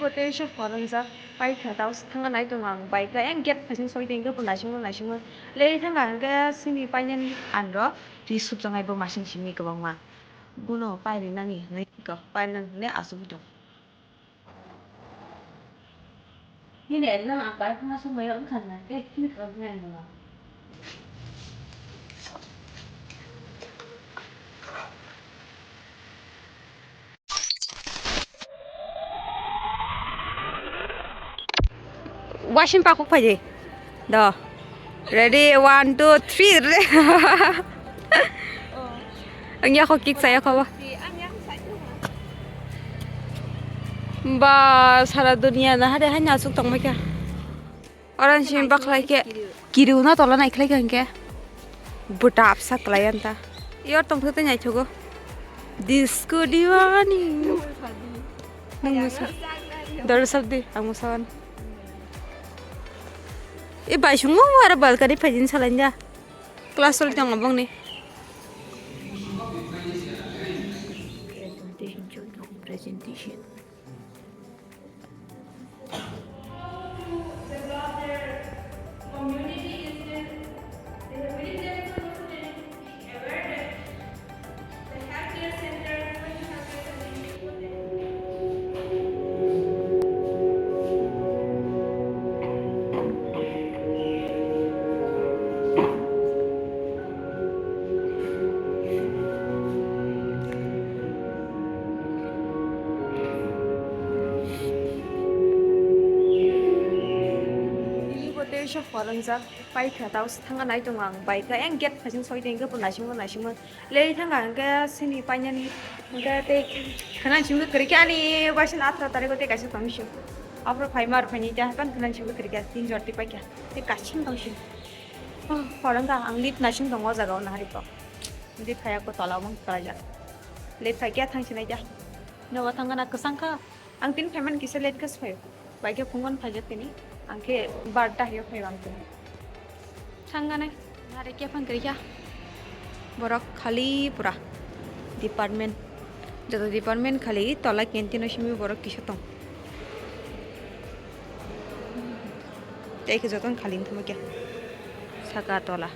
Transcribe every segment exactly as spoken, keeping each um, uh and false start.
Tei se phorwngjak pai kha, tao se thangna nai tongo ang, bai kha, yang gate phaising soi tongkhe bo naisingma naisingma le thangkha, hwnkhe sini painani anro ri supjak nai bo masing simi kwbangma, bono pai rinani hinwi kok painani hinwi achugwi tongo. Nini exam ang bai khna sumai wngkha na, tei khini problem wngkha. Wasim pakuk phaidi. Do. Ready, one, two, three. Ang yako kick saya ko ba. Ba sara dunia na hade hanya asuk tong maikha. Oran sim bakhlai khe kiriuna tola naikhlai khe hwnkhe. Buta apsa kwlai anta. Yor tong thwtwi naithogo. Disco diwani. Nung musa. Dor sabdi ang musawan. E bai sungo aro balkani phaijin salainda. Class choli tongo bongni. Presentation choli tongo, presentation. Tei se phorwngjak pai kha, tao se thangna nai tongo ang, bai kha, yang gate phaising soi tongkhe bo naisingma naisingma le thangkha, hwnkhe sini painani, hwnkhe tei khwna simi kwrwi khe ani waisa atharo tarikh o tei kaisa tongsi, aphuru phaima rw phaini tei haikhe khwna simi kwrwi khe tin jor tei paikha tei kaisa tongsi. Oh, phorwngkha ang, lift naising tongo o jaga o naharikhe. Lift phaiya ko tola o mung kwlaijak. Lift phaikhe thangsinai khe. Nogo thangkha na kwchang kha. Ang tini phaimani kisa late khe se phaio. Bai khe phungon phaijak tini. Ang khe barta hayo phaio ang tini. Thangkha nai. Naharikhe phang kwrwi kha. Borok khali pura. Department. Joto department khali tola canteen o simi borok kisa tong. Tei khe jotono khali wngtongma khe saka tola.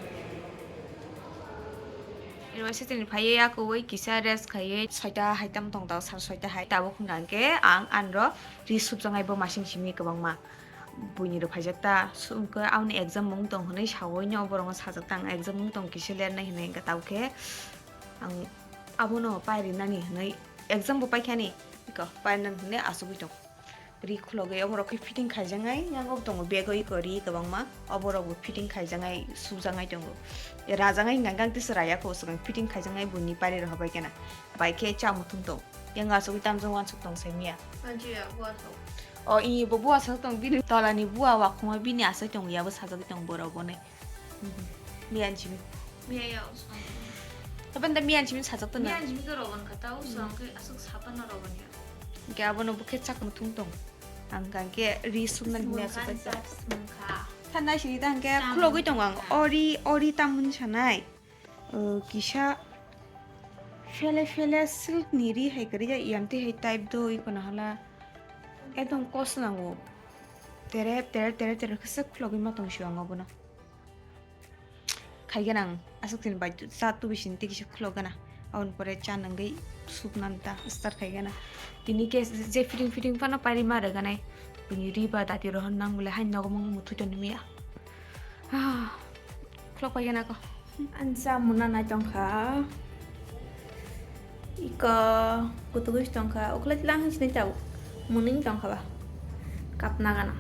University ni phaiwi yakuwi kisa rest khaiwi soita hai tamo tong tao, sar soita hai tabuk hwnkha hwnkhe ang anro ri supjaknai bo masing simi kwbangma buini rw phaijak ta. Sumkhe aboni exam mung tong hwnwi sawi no borokno sajak ta, ang exam mung tong kisa lernai hwnwi hwnkhe tabuk khe ang abono pai rinani hwnwi exam bo paikha ni iko painani hwnwi achugwi tong. Ri khulogwi oborok khe fitting khaijaknai, yango tongo bag o iko ri kwbangma, oborok bo fitting khaijaknai, sujaknai tongo. Rajaknai hwnkha khe ang tei se raya kho, swkang fitting khaijaknai buini pari rw hobai khe na. Bai khe cha muthung tong. Yang asugwi tamjak uansuk tong sai miya. Anji ya, buasok. O, i bo buasok tong, bini tolani bua wakhuma bini asai tong, yabo sajagwi tong borok bonai. Miyan simi. Miya ya, usman. Tapan da miyan simi sajak tong na. Miyan simi to rogon kata, usman ke asuk sapan na rogon ya. Ke abono bukhe chak muthung tong. Ang kangke ri sumna hini asuk. Thanai sini tangke khulogwi tong ang. Ori, ori tamun sanai. Uh, kisa fele fele silk ni ri hai kwrwi ya, iyam twi hai type do iko na hala. Ekdom kos nango. Terep terep terep terep khe se khulogwi ma tong sio ang obono. Khai gana ang aswk sini bai cha tubi sini tei kisa khulok gana. Aboni pore cha nangwi suk nanta start khai gana. Tini khe je fitting fitting phano pairi ma rwganai. Bini ri ba dati rohon nang bole hai nogo mung muthu tong miya. Ah, khulok pai gana ko. Ansa muna nai tongkha. Iko kutugwi tongkha. Ukhulai lang sini tau. Muning tongkha ba. Kapna gana.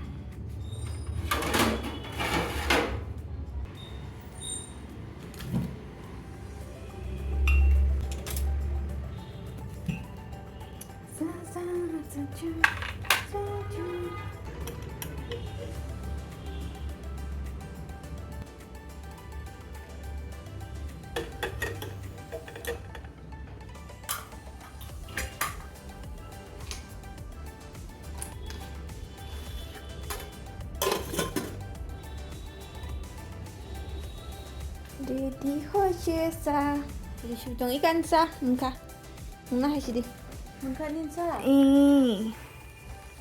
Ready hoi se sa. Ready shu tong ikan sa, mungkha. Mungna hai sidi. Mungkha nin sa. Ih.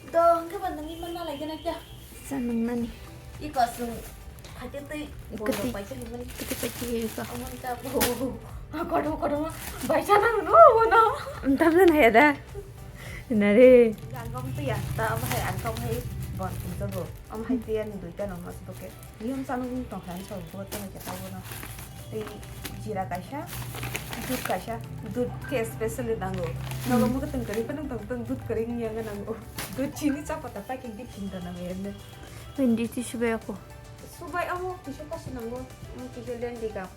To hwnkhe ba nangwi manna lai gana kya? Sa nang nani. Iko sung khaite tei bondo. Kwtwi. Paite himani. Kwtwi paite himani. Amon ka bo. Kodo kodo ma. Baisa nang no bono. Tamna naya da. Nare. Angkam tei ya. Ta am hai angkam hai bon. Ito bo. Am hai tei ani duita no mas boke. Niyom chano wng tong kha, ang sabo bo tong kha, abo no. Tei jira kaisa, dud kaisa, dud khe specially nango. Nogo mugo tong kwrwi phano tong tong dud kwrwi wngya wngya nango. Dud chini chapata packing khe chinta nango erne. Hindi ti subai ako. Subai amo kisa kosi nango, amo kisa lendi ka.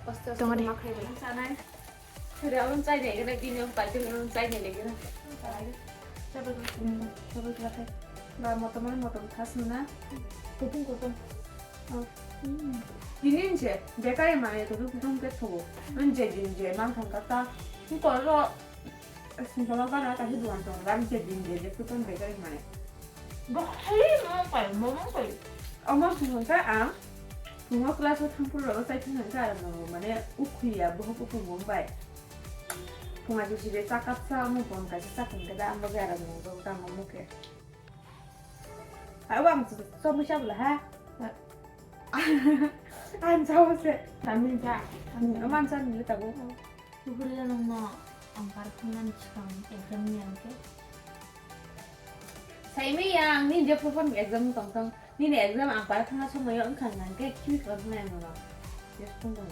Aste aste tongani. Ma khai bela chanai. Suri abang chai dai gana, bini abang paitun abang chai dai gana. Sabai sabai kla khai. Ba motom motom thas nuna. Kutung kutung. Bini nje bekai mane kutung kutung ke thogo. Nje din je mang thang kata. Ni koro singkolo kana kasi duan tong. Ram je din je je kutung bekai mane. Bo khai mo pai mo mo pai. Omo sung khe ang phungo class o thangphuru rogo chai thang khe ang no mane ukhuya bohok ukhung bai. Phunga sisi de chakap sa omo bon kaisa chakung khe da ang bagwi aram no bo tang omo khe. Ai wang chomui sa bwla ha. Ang chao se. Tamni ja. Oman sa ni tabu. Kuburiya nungno ang parkhwngnani swkang exam ni ang khe. Saimaya ang nini je phuru phano exam tong tong. Nini exam ang parkhwngna somoyo wngkha hwnkha hwnkhe khibi kwrwngkha nai ang nono. Yes, phone tong.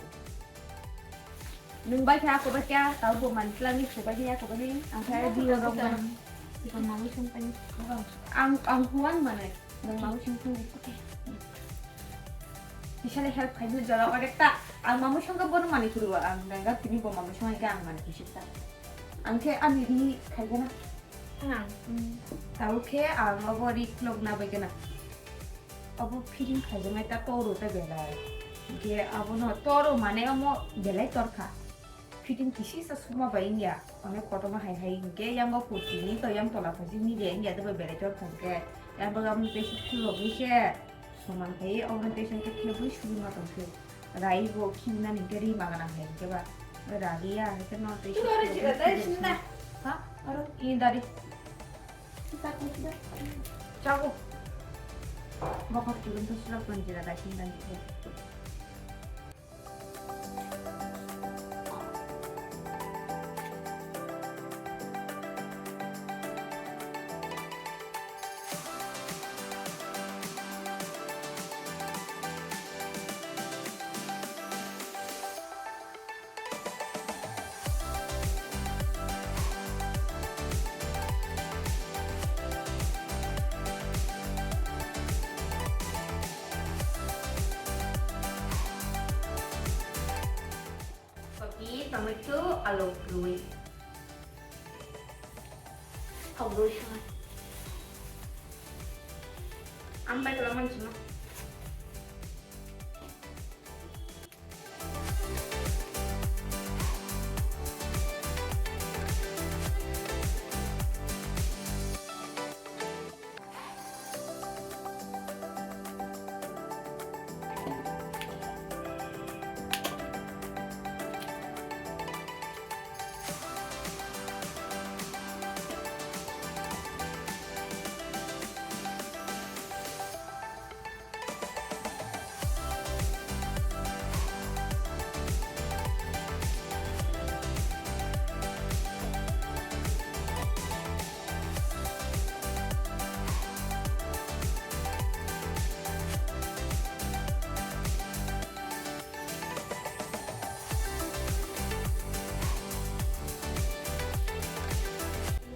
Nwng bai kha ako bai kha, tabo bo man kla ni khe bai kha ako bai ang kha di rok man. Ang, ang huan mane. Nwng mamwi song thung di. Bisale help khai di jora onek ta. Ang mamwi song khe bono manwi phuru ang ganga tini bo mamwi song khe ang manwi phuru ta. Ang khe ani ri khai gana. Ang. Tabo khe ang obo ri klok na bai gana. Obo feeling khai jama ta toro ta belai. Ge abono toro mane omo belai torkha. Fitting kisisa sukma bai wngya, onek kotorma hai hai hwnkhe yang o kurti ni to yang tola phaisi ni de wngya, tei bai belai tor thang khe yang bagwi aboni tei suk thulogwi se soman khai obo tei sengkhe thebwi sugwi ma tong khe rai bo khibina ni hwnkhe ri magana hai hwnkhe ba raliya hai khe no tei suk thulogwi se. Ha? Aro ini dari. Chago. Bokhok chulung to sulok tonjira dai sindang khe. Kopi, tomato, alu, rui. Hok rui sangai. Ambai kala manchima.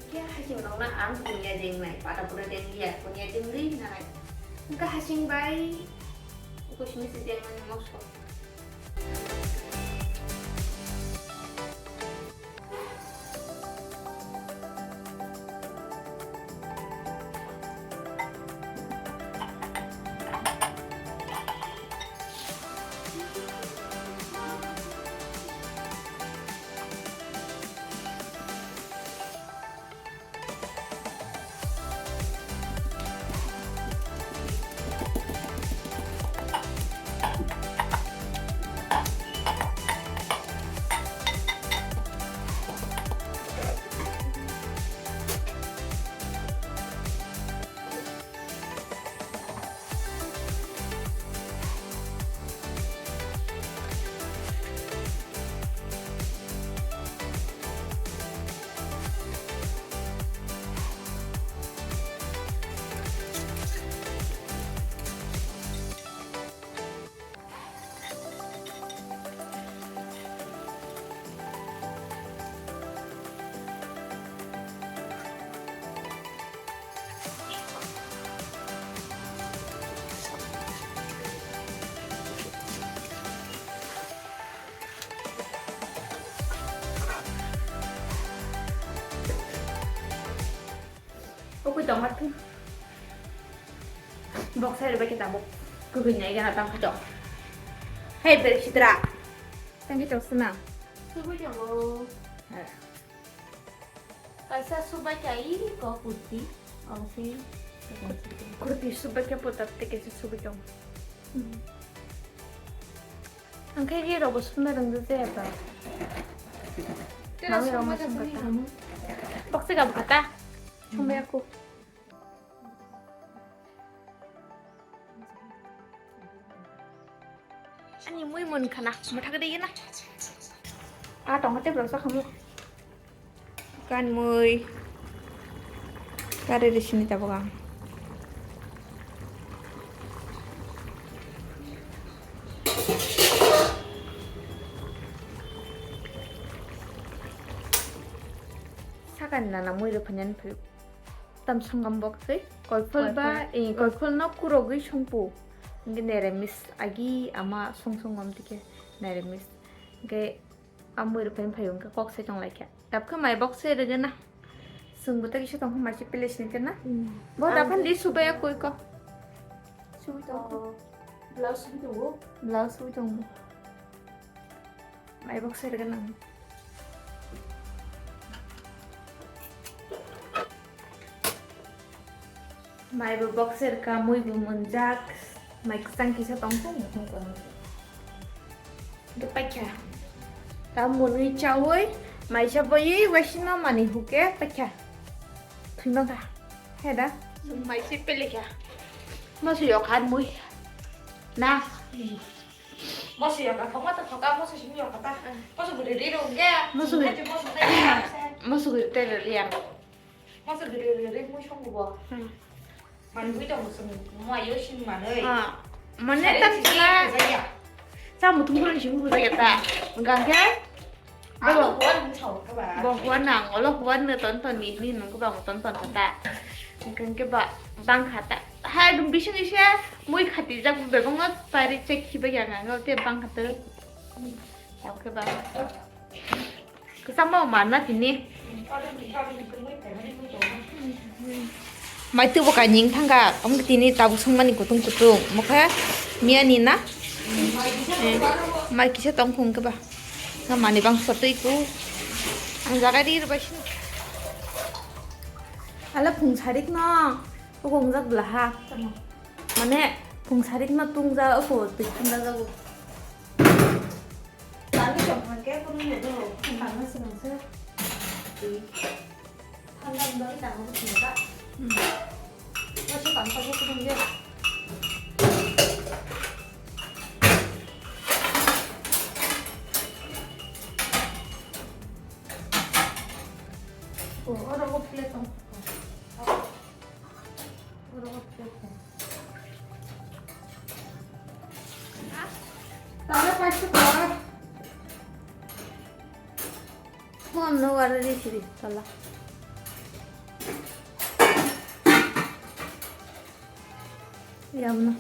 Khe hasing rok na ang kunya deng nai, pada pura deng liya, kunya deng ri nai. Engka hasing bai, uko simi se deng nai mokso. Koi tong hat. Bok sai rwbai khe tabuk. Kwbui nai gana tang khato. Hey, ber sitra. Tang khato sna. Subai tongo. Kaisa subai kai ko kurti. Ang si. Kurti subai khe putat te kaisa subai tong. Ang khe ye robo sumna rwngdo je ba. Tera Nang summa rwma da summa sini ta. Kamu. Bokse ga bata. Summa aku. Ani mui mun khana, muthak de na. A tong te bro sa khamu. Kan mui. Kare de sini tabuk ang. Sakan nana mui rw phanyan phaio. Tam songam bok twi. Kolphol ba, Kolphol. Eh, kolphol no kurogwi songpo. Nge nere mis agi ama song song mam tike nere mis. Nge amui rw phan phaio nge kok se tong laikha. Dap khe mai bok se rwgena. Sung bo ta kisa tong khe mai se pele sini tena. Hmm. Bo Ang dap phan di subaya koi ko. Sui tong ko. Blouse sui tong ko. Blouse sui tong ko. Mai bok se rwgena. Mai bo bok se rwka, mui bo munjak. Mai kwchang kisa tong khe mukhung tong. Hwnkhe paikha. Ta mwnwi chaui, maisa baiwi waisino manwi hukhe paikha. Thwima kha. He da? Maisa pelekha. Moso yokha mui. Na. Moso yokha, thokma to thoka, moso simi yokha ta. Moso guri ri rung ge. Moso guri. Moso guri. Moso guri tele riang. Moso guri ri ri mui song bo. Hmm. Manwi tong sung, mayo sing manwi. Ah, mane Sare tam chini sila. Kajaya. Sa mutung kurang sing kajaya ta. Gangke. Abo Bo. Huan mung chau kaba. Bo huan nang, olo huan ne ton ton ni, ni nung kaba ton ton ta. Gangke ba, bang khata. Hai dum bising ise, mui khati jak bebong no pari cek khiba ya nang, te bang khata. Chau kaba. Kwchangma manna tini. Mai tubo kaining thangka, omo tini tabuk songmani kutung kutung. Mokhe miyani na? Eh, mai kisa tong khung khe ba. Nga mani bangsa twi ku. Ang jaga ri rwbai sini. Ala phung sarik no. Uko wngjak bwla ha. Tamo? Mane, phung sarik no tungja, uko twi thangjago. Tangwi tong kha khe, kunu nugo. Tangma swrwngsa. Twi. Thangna wngwi tangma swrwngsa. Hmm. Waisa tangsa khe kunu nugo. Oh, oro plate tong. Tala paisa tala. Phone no wara ri siri tala. Yabna.